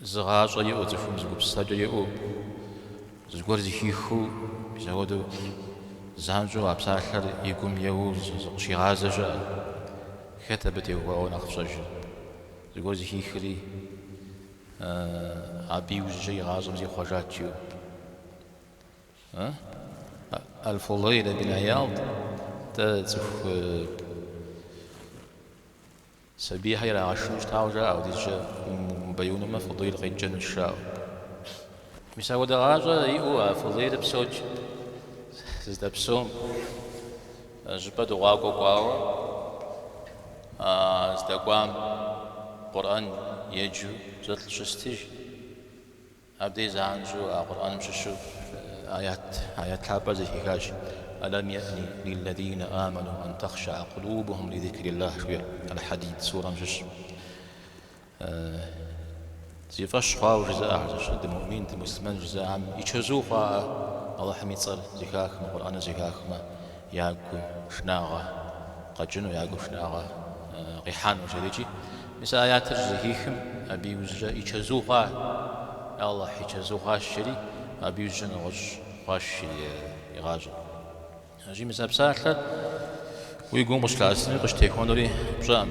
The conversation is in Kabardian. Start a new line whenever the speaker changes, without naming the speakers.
Зы гъащӏэ иӏэу, цӏыхум зы гупсысэкӏэ иӏэу, зыгуэр зэхихыу, мис апхуэдэу занщӏэу а псалъэр и гум еуэу зыкъыщигъазэ щыӏэ. Хэт абы теухуауэ нэхъ фщӏэжыр? Зыгуэр зэхихри, абы иужькӏэ и гъащӏэм зихъуэжат жиӏэу. Аль-Фудейл бин Ияд, дэ цӏыху Сабийхэр ирагъэшыну щытауэ жаӏэ, апхуэдизкӏэ умыбеинумэ, Фудейл къеджэнущ жаӏэу. Мис апхуэдэ гъащӏэ иӏэу а Фудейлыр псэут здэпсэум щӏыпӏэ дыгъуакӏуэ кӏуауэ, а здэкӏуам Къурӏэн еджэу зылӏ щысти, Абдей занщӏэу а Къурӏэным щыщу аят, аят лъапӏэр зэхихащ, Алам йэӏни лиллэзинэ амэну ан тэхъшэӏэ къулубухум лизикриллах жиӏэр, Аль-Хьэдид сурэм щыщ. Зи фӏэщ хъуауэ жызыӏэхэр, зыщ дымуӏмин, дымуслъымэн жызыӏэхэм и чэзу хъуаӏэ Алыхьым и цӏэр зэхахмэ, Къурӏэныр зэхахмэ, я гум шынагъэ къэкӏыну, я гум шынагъэ къихьэну жери икӏи. Мис а аятыр щызэхихым, абы иужькӏэ и чэзу хъуа, Алыхь, и чэзу хъуащ жери, абы иужькӏэ нэгъуэщӏ хъуащ и гъащӏэр. Аращи, мис а псалъэр уи гум къыщылъэӏэсынури къыщытехуэнури пщӏэкъым.